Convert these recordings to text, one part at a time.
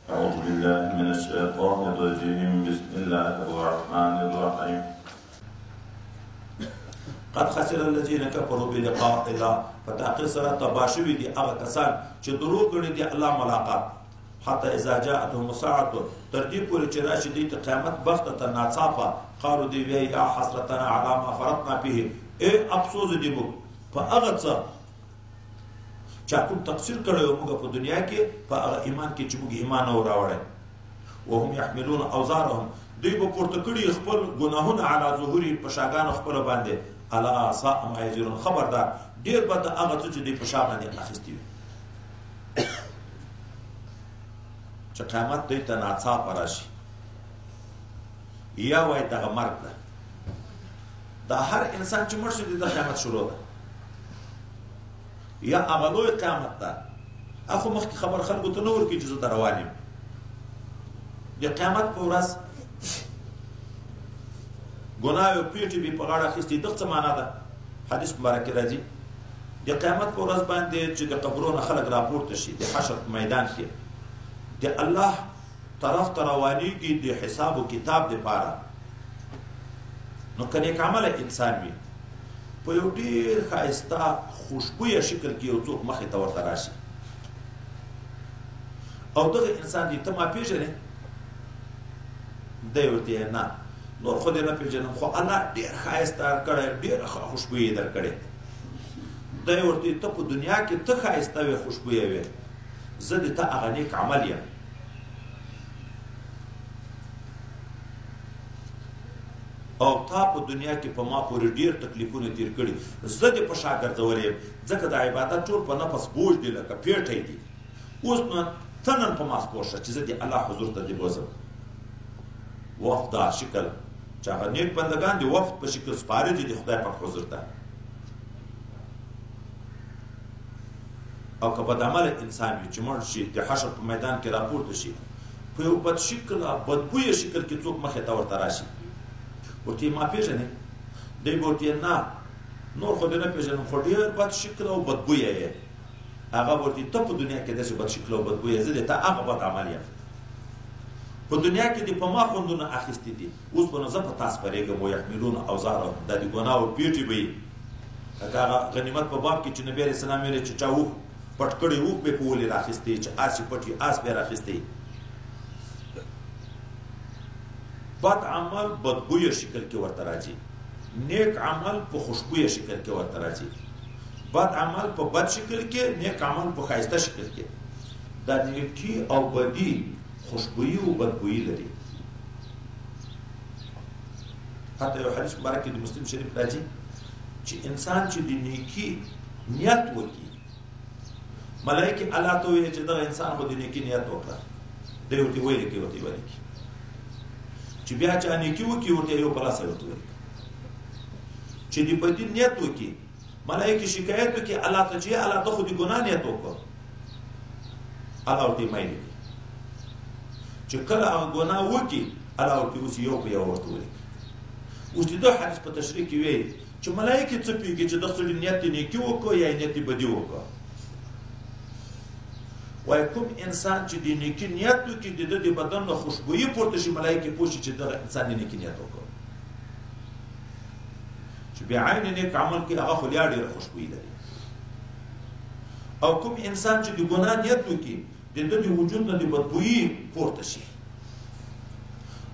أعوذ بالله من الشيطان الرجيم. بسم الله الرحمن الرحيم. قد خسر الذين كفروا بلقاء الله. په تحقیق سره تباه شوي دي هغه کسان چې دروغ ګڼي دي الله ملاقات. حتی اذا جاءتهم الساعة، تر دې پورې چې راشي دوی ته قیامت بغتة ناڅاپه، قالوا دوی وایي یا حسرتنا علی ما فرطنا فيه، ای افسوس دي موږ په هغه څه چا کوم تقصیر کړی و موږ په دنیا کې، په هغه ایمان کې چې موږ ایمان نه و راوړی. وهم یحملون اوزارهم، دوی به پورته کړي خپل ګناهونه علی ظهورهم، په شاګانو خپلو باندې. الا ساء ما یزرون، خبردار ډېر بد هغه څه چې دوی په شا باندې اخیستي وي. چې قیامت دوی ته ناڅاپه راشي، یا وایي دغه مرګ ده. دا هر انسان چې مړ شي د قیامت شروع ده، یا هغه لوی قیامت ده. اخو مخکې خبر خلکو ته نه ورکوي چې زه در روان یم. د قیامت په ورځ ګناه او پیټې به په غاړه اخیستې. دغه څه معنا ده؟ حدیث مبارک کې راځي د قیامت په ورځ باندې چې د قبرونو خلک راپورته شي د حشر په میدان کې، د الله طرف ته روانېږي د حساب و کتاب دپاره. نو که نیک عمله انسان وي، په یو ډېر ښایسته خوشبویه شکل کې یو څوک مخې ته ورته راشي، او دغه انسان دی ته ما پېژنې؟ دی ورته وایي نه، نور خو دې نه پېژنم، خو الله ډېر ښایست درکړی، ډېره ښه خوشبویي یې درکړې. دی ورته وایي ته په دنیا کې ته ښایسته وې، خوشبویه وې، زه دې ته هغه نیک عمل یم. او تا په دنیا کې په ما پورې ډېر تکلیفونه تېر کړي، زه دې په شا ګرځولی یم، ځکه دا عبادت ټول په نفس بوج دی، لکه پیټی دی. اوس نو ته نن په ما سپور شه چې زه دې الله حضور ته دې بوځم. وفد دا شکل چې هغه نیک بندګان دي وفد په شکل سپاره دي د خدای پاک حضور ته. او که بدعمله انسان وي چې مړ شي، د حشر په میدان کې راپورته شي، په یو بد شکله بدبویه شکل کې څوک مخې ته ورته راشي، ورته یې ما پېژنې؟ دی به ورته نه، نور خو دې نه پېژنم، خو ډېر بد شکله او بدبویه یې. هغه به ورته ته په دنیا کې داسې بد شکله او بدبویه، زه دې ته هغه بد عمل یم. په دنیا کې دې په ما خوندونه اخیستي دي، اوس به نو زه په تا سپرېږم. ویحملون اوزارهم، دا د ګناهو پیټې به یې، لکه هغه غنیمت په باب کې چې نبي علیه السلام ویلي چې چا اوښ پټ کړی، اوښ به یې په ولې راخیستی، چې آس یې پټ وي آس به یې راخیستی. بد عمل بدبویه شکل کې ورته راځي، نیک عمل په خوشبویه شکل کې ورته راځي. بد عمل په بد شکل کې، نیک عمل په ښایسته شکل کې. دا نیکی او بدی خوشبویي او بدبویي لري. حتی یو حدیث مبارک کې د مسلم شریف راځي چې انسان چې د نیکی نیت وکړي، ملایکې الله ته ووایي چې دغه انسان خو د نیکی نیت وکړه، دی ورته ولیکي، ورته ولیکي. چې بیا چا نیکي وکړي ورته یو په لاسه ورته ولیکي. چې د بدي نیت وکړي، ملایکې شکایت وکړي الله ته چې الله ته خو د ګناه نیت وکړه، الله ورته یې مه لیکي. چې کله هغه ګناه وکړي، الله ورته اوس یو په یو ورته ولیکي. اوس د دغه حدیث په تشریح کې وایي چې ملایکې څه پوهېږي چې دغه سړي نیت یې نیکي وکړه یا یې نیت یې بدي وکړه. وایي کوم انسان چې د نیکي نیت وکړي، د ده د بدن نه خوشبویي پورته شي، ملایکې پوه شي چې دغه انسان د نیکي نیت وکړ. چې بیا عین نیک عمل کوي هغه خو لا ډېره خوشبویي لري. او کوم انسان چې د ګناه نیت وکړي، د ده د وجود نه د بدبویي پورته شي،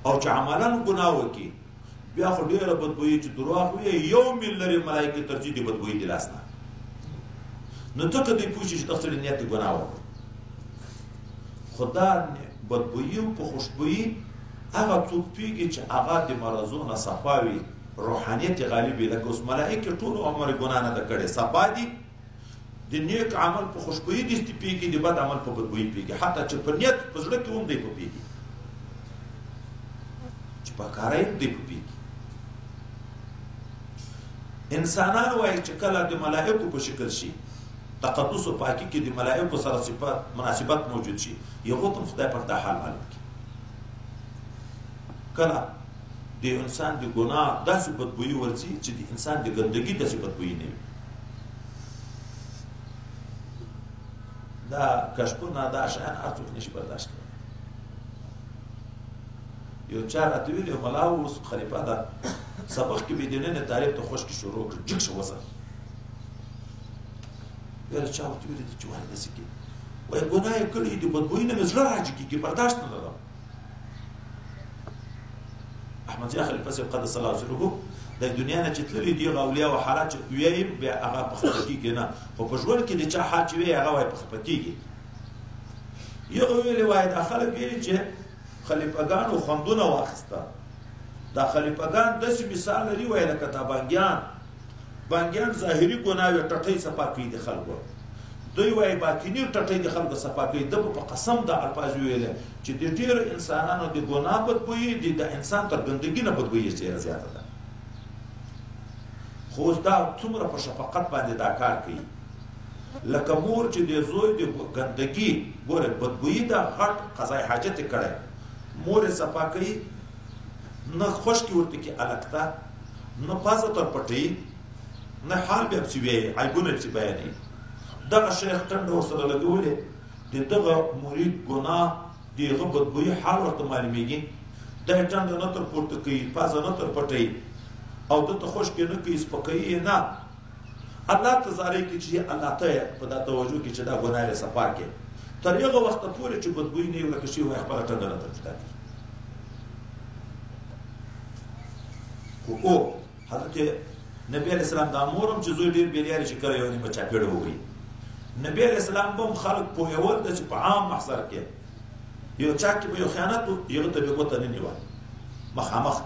او چې عملا ګناه وکړي، بیا خو ډېره بدبویي چې درواغ وایي، یو میل لري ملایکې تر ځي د بدبویي د لاس نه. نو ځکه دوی پوه شي چې دغه سړي نیت د ګناه وکړ. خو دا بدبویي او په خوشبویي هغه څوک پوهېږي چې هغه د مرضو نه صفا وي، روحانیت یې غالب وي. لکه اوس ملایکې ټول عمر ګناه نه ده کړې، صفا دي، د نیک عمل په خوشبویي دې پوهېږي، د بد عمل په بدبویي پوهېږي، حتی چې په نیت په زړه کې هم دی په پوهېږي، چې په کاره یې هم دی په پوهېږي. انسانان وایي چې کله د ملایکو په شکل شي، تقدس او پاکي کې د ملایکو سره صفت مناسبت موجود شي، هغو ته هم خدای پاک دا حال معلوم کړي. کله د انسان د ګناه داسې بدبویي ورځي چې د انسان د ګندګي داسې بدبویي نه وي. دا کشفونه دا شیان هر څوک نشي برداشت کولی. یو چا راته ویلي ملا اوس خلیفه ده، سبق کې بې دیننې طالب ته خوشکې شروع کړ، جګ شه وځه. ویله چا ورته ویلي دي چې ولې داسې کوې؟ وایي ګناه یې کړې دي، بدبویي نه مې زړه راجګېږي، برداشت نه لرم. احمد ضیا خلیفه صاحب قدس الله سره د دنیا نه چې تللي دي، هغه اولیا او حالات چې ویایي بیا هغه په خفه کېږي نه، خو په ژوند کې د چا حال چې ویایي هغه وایي په خفه کېږي. یغه ویلي وایي دا خلک ویلي چې خلیفهګانو خوندونه واخیسته، دا خلیفهګان داسې مثال لري وایي لکه دا بنګیان، بنګیان ظاهري ګناوې ټټۍ صفا کوي د خلکو، دوی وایي باطني ټټۍ د خلکو صفا کوي. ده په قسم دا الفاظ ویلي چې د ډېرو انسانانو د ګناه بدبویي د انسان تر ګندګي نه بدبویي ډېره زیاته ده. خو اوس دا څومره په شفقت باندې دا کار کوي، لکه مور چې د زوی د ګندګي ګوره بدبویي دا غټ قضای حاجت یې کړی، مور یې صفا کوي، نه خشکې ورته کې هلک ته، نه پزه تر پټوي، نه حال بیا پسې ویایي، عیبونه پسې بیانوي. دغه شیخ ټنډه ورسره لګولې، د دغه مرید ګناه د هغه بدبویي حال ورته معلومېږي، دا یې ټنډه نه تر پورته کوي، پزه نه تر پټوي، او ده ته خشکې نه کوي، سپکوي یې نه. الله ته زارۍ کوي چې الله ته یې په دا توجه کړي چې دا ګناه یې صفا کړي، تر هغه وخته پورې چې بدبویي نه یې ورکه شوې وایي خپله ټنډه نه تر جدا کوي. خو او حضرت نبي علیه السلام دا مور هم چې زوی ډېر بېلیاري چې کله یو نیمه چاپېړه ووایي، نبي علیه السلام به هم خلک پوهول ده چې په عام محضر کې یو چا کې به یو خیانت و، هغه ته به ګوته نه نیوه مخامخ،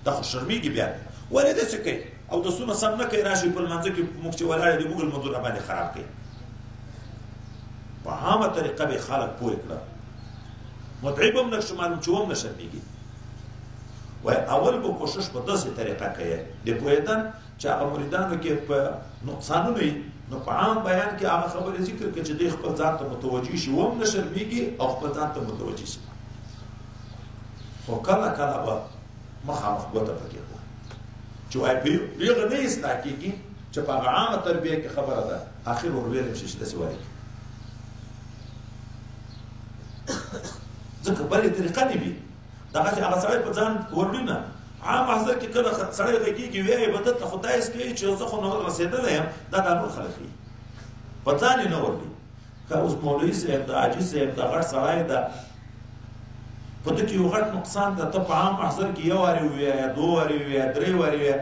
دا خو شرمېږي بیا، ولې داسې کوي او د سونه سم نه کوي، راشي په لمانځه کې موږ چې ولاړ دي موږ لمونځونه باندې خراب کوي. په عامه طریقه به یې خلک پوه کړه، متعب هم نه شو معلوم چې وهم نه شرمېږي. وایي اول به کوشش په داسې طریقه کوي د پوهېدن چې هغه مریدانو کې په نقصانونه وي، نو په عام بیان کې هغه خبرې ذکر کړي چې دوی خپل ځان ته متوجه شي، وهم نه شرمېږي او خپل ځان ته متوجه شي. خو کله کله به مخامخ ګوته پکې کوي چې وایي په هغه نه اصلاح کېږي چې په هغه عامه تربیه کې خبره ده، اخر ور ویلم شي چې داسې ولې کوي، ځکه بلې طریقه نه وي. دغسې هغه سړی په ځان وروړي نه، عام محضر کې کله سړی غږېږي ویایي به ده ته خو دا حس کوي چې زه خو نه رسېدلی یم، دا دا نور خلک ښیي، په ځان یې نه وروړي. که اوس مولوي صاحب ده، حاجي صاحب ده، غټ سړی ده، په ده کې یو غټ نقصان ده، ته په عام محضر کې یو وارې ووایه، دوه وارې ووایه، درې وارې ووایه.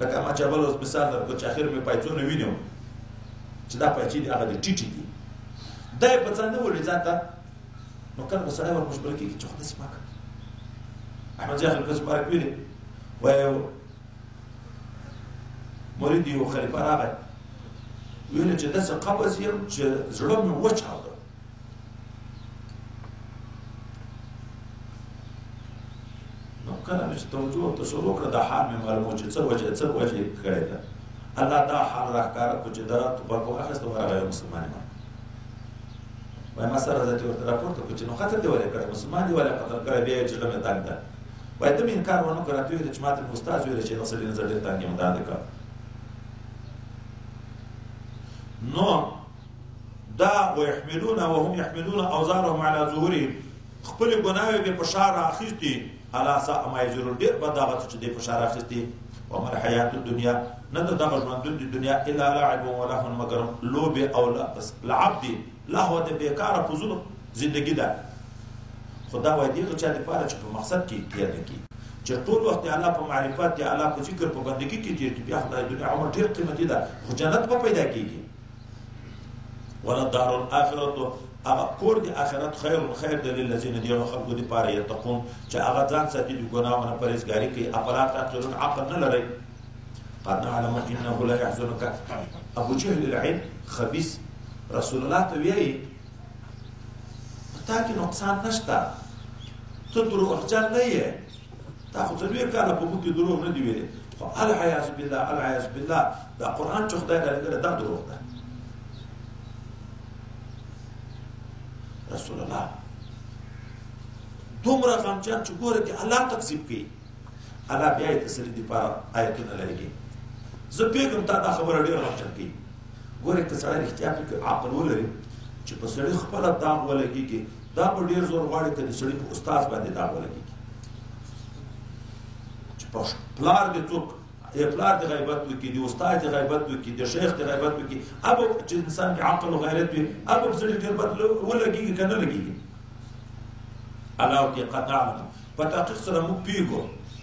لکه ما چې بل ورځ مثال درکړ چې اخر مې پایڅونه وینم چې دا پایڅې دي هغه دي ټیټې دي، دا یې په ځان نه وړي ځان ته، نو کله به سړی ور مجبور کېږي چې خو داسې مه کوه. احمد ضیا خلیفه مبارک ویلي وایي مرید یو خلیفه راغی، ویل چې داسې قبض یم چې زړه مې وچاوده. نو کله مې چې توجه ورته شروع کړه، دا حال مې معلوم و چې څه وجه څه وجه یې کړې ده. الله دا حال راښکاره کړو چې دا ټوپک واخیسته ورغی یو مسلمان یې وایي ما سره ذاتي ورته راپورته کړو چې نو قتل دې ولې کړی، مسلمان دې ولې قتل کړی، بیا یې چې زړه مې تنګ ده. وایي ده مې انکار ونه کړ، راته ویل چې ما ته مې استاد ویل چې دغه سړي نه زه ډېر تنګ یم، دا دې کړ. نو دا ويحملون وهم يحملون اوزارهم على ظهورهم، خپلې ګناوې بې په شا رااخیستي، الا ساء ما یزرون، ډېر بد هغه څه چې دوی په شا رااخیستي. وما الحیات الدنیا، نه ده دغه ژوندون د دنیا الا لعب ولهو، مګر لوبې او لعب دي، لهو د بېکاره فضول زندګي ده. خو دا وایي دغه چا دپاره چې په مقصد کې تېر نه کړي، چې ټول وخت د الله په معرفت، د الله په ذکر، په بندګي کې تېر کړي، بیا خو د دنیا عمر ډېر قیمتي ده، خو جنت به پیدا کېږي. ولدار الآخرة، هغه کور د آخرت خیر خیر دی للذین د هغو خلکو دپاره یتقون، چې هغه ځان ساتي د ګناهو نه پرهېزګاري کوي. افلا تعقلون، عقل نه لرئ. قد نعلم انه لا يحزنك. ابو جهل العين خبيث رسول الله ته ویایي په تا کې نقصان نشته، ته دروغجن نه یې، تا خو څلوېښت کاله په موږ کې دروغ نه دي ویلي، خو العیاذ بالله العیاذ بالله دا قرآن چې خدای رالیږلی دا دروغ ده. رسول الله دومره غمجن چې ګوره کې الله تکذیب کوي، الله بیا یې تسلي دپاره آیتونه لګي. زه پوهېږم تا دا خبره ډېره غمجن کوي. ګوره که سړی رښتیا فکر عقل ولري چې په سړي خپله داغ ولګېږي، دا به ډېر زور غواړي که د سړي په استاد باندې داغ ولګېږي. پلار دې څوک پلار دې غیبت وکړي، د استاد دې غیبت وکړي، د شیخ دې غیبت وکړي، اب چې انسان کې عقل او غیرت وي اب په زړه ډېر بد ولګېږي که نه لګېږي؟ الله ورته قد نعلم، په تحقیق سره موږ پوهېږو،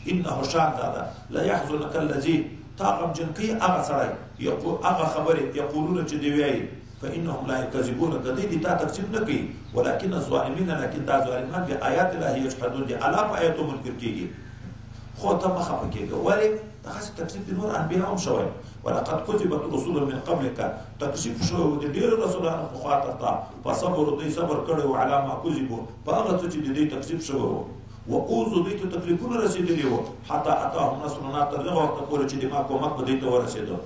انه شان دا ده لا یحزنک الذي تا غمجن کوي هغه سړی هغه خبرې یقولون چې دی وایي، فإنهم لا يكذبونك، دوی دې تا تکذیب نه کوي، ولكن الظالمین لكن دا ظالمان بآیات الله یجحدون، دي الله په آیاتو منکر کېږي. خو ته مه خفه کېږه، ولې؟ دغسې تکذیب د نور انبیا هم شوی. ولقد کذبت رسول من قبلک، تکذیب شوی و د ډېرو رسولانو پخوا تر تا، فصبروا دوی صبر کړی و علی ما کذبوا، په هغه څه چې د دوی تکذیب شوی و، واوذوا دوی ته تکلیفونه رسېدلي وو، حتی اتاهم نصرنا، تر دغه وخته پورې چې د ما کومک به دوی ته ورسېده.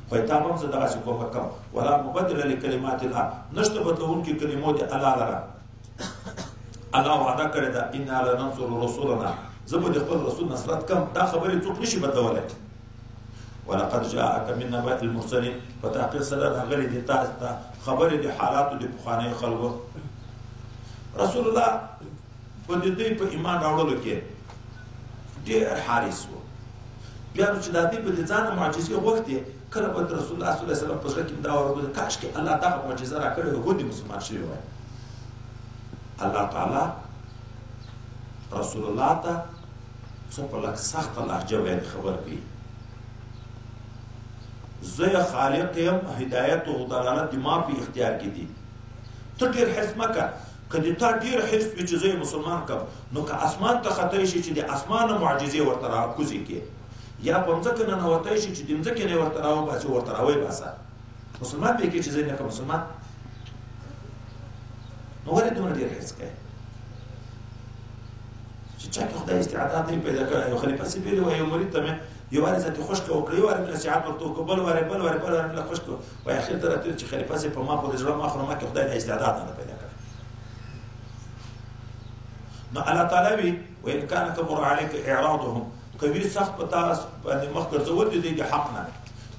خو تا به هم زه دغسې کومک کوم. ولا مبدل لکلمات الله، نشته بدلوونکي کلمو د الله لره. الله وعده کړې ده انا لننصر رسولنا، زه به د خپل رسول نصرت کوم، دا خبرې څوک نشي بدلولی. ولقد جاءك من نبأ المرسلین، په تحقیق سره راغلي دي تاسو ته خبرې د حالاتو د پخوانیو خلکو. رسول الله په د دوی په ایمان راوړلو کې ډېر حریص و. بیا نو چې دا دوی به د ځانه معجزې غوښتې، کله به د رسول الله صلی الله علیه وسلم په زړه کې دا ورغله کاش کې الله دغه معجزه راکړې وای، غوندې مسلمان شوي وای. الله تعالی رسول الله ته څه په لږ سخته لهجه باندې خبر کوي، زه یې خالق یم، هدایت او دلالت د ما په اختیار کې دي، ته ډېر حرص مه که، که د تا ډېر حرص وي چې زه یې مسلمان کړم، نو که اسمان ته خطی شي چې د اسمانه معجزې ورته راکوزې کړې، یا په مځکه ننوتی شي چې د مځکې نه یې ورته راوباسي، ورته راویې مسلمان به یې کړې چې زه یې نه کړم مسلمان. نو ولې دومره ډېر حرص کوې؟ چې چا کې خدای استعداد نه پیدا کړی. یو خلیفه صاحب ویلي وایي یو مرید ته مې یو وارې ذاتي خشکه وکړه، یو وارې مې نصیحت ورته وکړ، بل وارې بل وارې بل وارې مې لږ خشکه وایي، اخر ته راته چې خلیفه صاحب په ما پورې زړه ما خو ما کې خدای دا استعداد نه پیدا کړی. نو الله تعالی وی وان کان کبر علیک اعراضهم، کوي سخت په تا باندې مخ ګرځول دي د حق نه،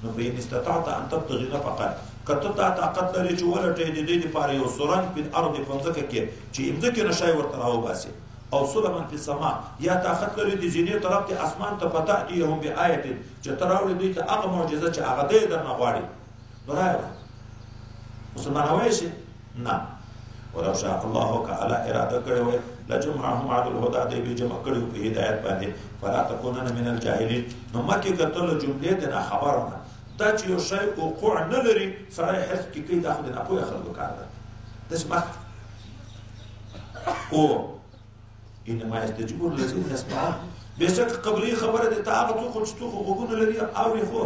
نو فإن استطعت أن تبتغي نفقا، که ته دا طاقت لرې چې ولټوې د دې لپاره یو سرنګ په الارض په مځکه کې چې مځکې نه شی ورته راوباسې، او سلما فی السما، یا طاقت لرې د زینې طرف ته اسمان ته، فتأتیهم بآیة، چې ته راوړې دوی ته هغه معجزه چې هغه دی درنه غواړي، نو راوړه. مسلمانوی شي؟ نه. ولو شاء الله که الله اراده کړې وای لجمعهم على الهدى، دی به جمع کړي په هدایت باندې، فلا تکونن من الجاهلین. نو مکه کتل جملې د ناخبرو نه، دا چې یو شی وقوع نه لري سړی حرص کې کوي، دا خو د ناپوهه خلکو کار ده. داسې مه او انما یستجیب الذین یسمعون، بېشکه قبلي خبره ده ته هغه څوک چې څوک غوږونه لري اوري، خو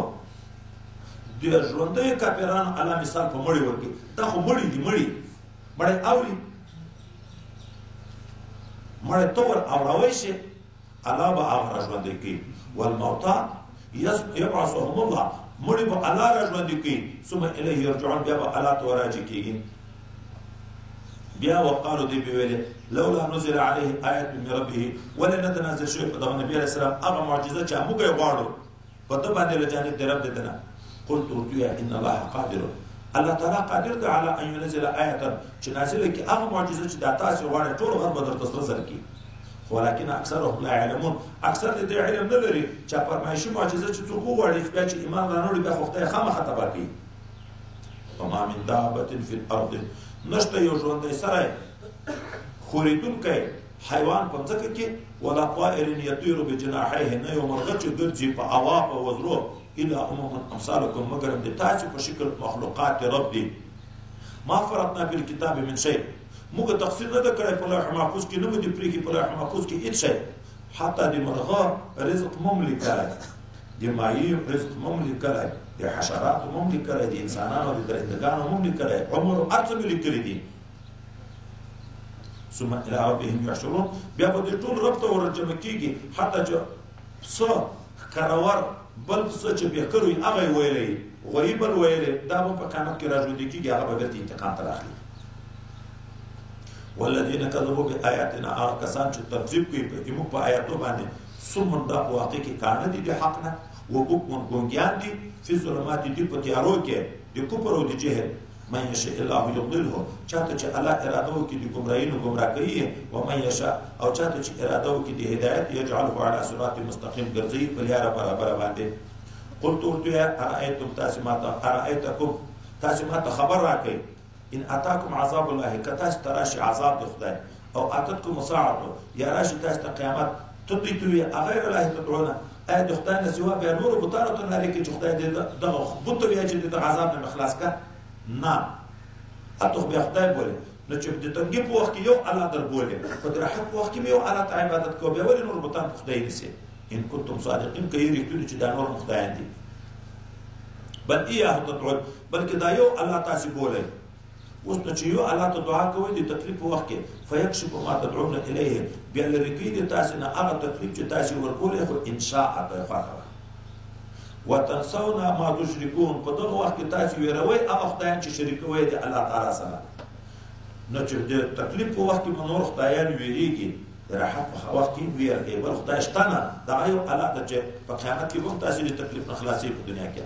د ژوندیو کافرانو الله مثال په مړي ورکړي، دا خو مړي دي، مړي مړی اوري، مړی ته ور اوروی شي، الله به هغه راژوندی کوي. والموتی یبعثهم الله، مړي به الله راژوندی کوي، ثم الیه یرجعون، بیا به الله ته وراجع کېږي. بیا وقالو دوی به ویلې لولا نزل علیه آیة من ربه، ولې نه ده نازل شوې په دغه نبي علیه السلام هغه معجزه چې موږ یې غواړو په ده باندې له جانب د رب د ده نه. قلت ورته ووایه ان الله قادر، الله تعالی قادر دی علی ان ينزل آیة، چې نازله کړي هغه معجزه چې دا تاسې غواړئ، ټول غرب به درته سره زر کړي. خو ولکن اکثرهم لا يعلمون، اکثر د دې علم نه لري چې فرمایشي معجزه چې څوک وغواړي بیا چې ایمان رانه وړي بیا خو خدای خامخا تباه کوي. وما من دابة في الارض، نشته یو ژوندی سری ښورېدونکی حیوان په مځکه کې، ولا طائر یطیر بجناحیه، نه یو مرغه چې ګرځي په هوا په وزرو، الا امم امثالکم، مګر د تاسو په شکل مخلوقات رب دي. ما فرطنا فی الکتاب من شیء، موږ تقصیر نه ده کړی په لوح محفوظ کې، نه مو دي پرېښي په لوح محفوظ کې هېڅ شی، حتی د مرغه رزق مو هم لیکلی، د مایع رزق مو هم لیکلی، د حشراتو مو هم لیکلی، د انسانانو د درندګانو مو هم لیکلی، عمر هر څه مو لیکلي دي. ثم الى ربهم يحشرون، بیا به دوی ټول رب ته ورجمع کېږي، حتی چې پسه ښکرور بل پسه چې بېکر وي هغه یې ویلی، غویي بل ویلی، دا به په قیامت کې راژوندي کېږي، هغه به بېرته انتقام ته راخلي. والذین کذبوا بآیاتنا، هغه کسان چې تکذیب کوي موږ په آیاتو باندې، صم دا په واقع کې کاڼه دي د حق نه، وبکم ګونګیان دي، فی الظلمات دي په تیارو کې د کفر او د جهل، من یشاء الله یضلله، چاته چې الله اراده وکړي د ګمراهي نو ګمراه کوي، ومن یشاء او چاته چې اراده وکړي د هدایت یجعله علی صراط مستقیم، ګرځوي په لاره برابره باندې. قلت ورته ووایه ارأیتم، تاسې ماته ارأیتکم، تاسې ماته خبر راکړئ، ان اتاکم عذاب الله، که تاسې ته راشي عذاب د خدای، او اتتکم ساعته، یا راشي تاسې ته قیامت، ته دوی ته ووایه اغیر الله تدعونه، آیا د خدای نه سوا بیا نورو بتانو ته نارې کوي چې خدای دې دغه بت ته ووایه چې د دغه عذاب نه مې خلاص کړه؟ نه، اته خو بیا خدای بولې. نو چې د تنګي په وخت کې یو الله در بولې، خو د راحت په وخت کې یو الله ته عبادت کوه، بیا ولې نور بتان په خدای نیسې؟ ان کنتم صادقین، که یې رښتوني چې دا نور هم خدایان دي. بل ایاه تدعون، بلکې دا یو الله تاسې بولئ. اوس نو چې یو الله ته دعا کوئ د تکلیف په وخت کې، فیکشف ما تدعون الیه، بیا لرې کوي د تاسې نه هغه تکلیف چې تاسې ورکولی، خو ان شاء په خوښه وه. وتنسون ما تشرکون، په دغه وخت کې تاسې ویروئ هغه خدایان چې شریکوئ د الله تعالی سره. نو چې د تکلیف په وخت کې به نور خدایان ویریږي، د راحت په وخت کې ویر کوي، بل خدای شته نه، دغه یو الله ته چې په قیامت کې به هم تاسې د تکلیف نه خلاصوي په دنیا کې.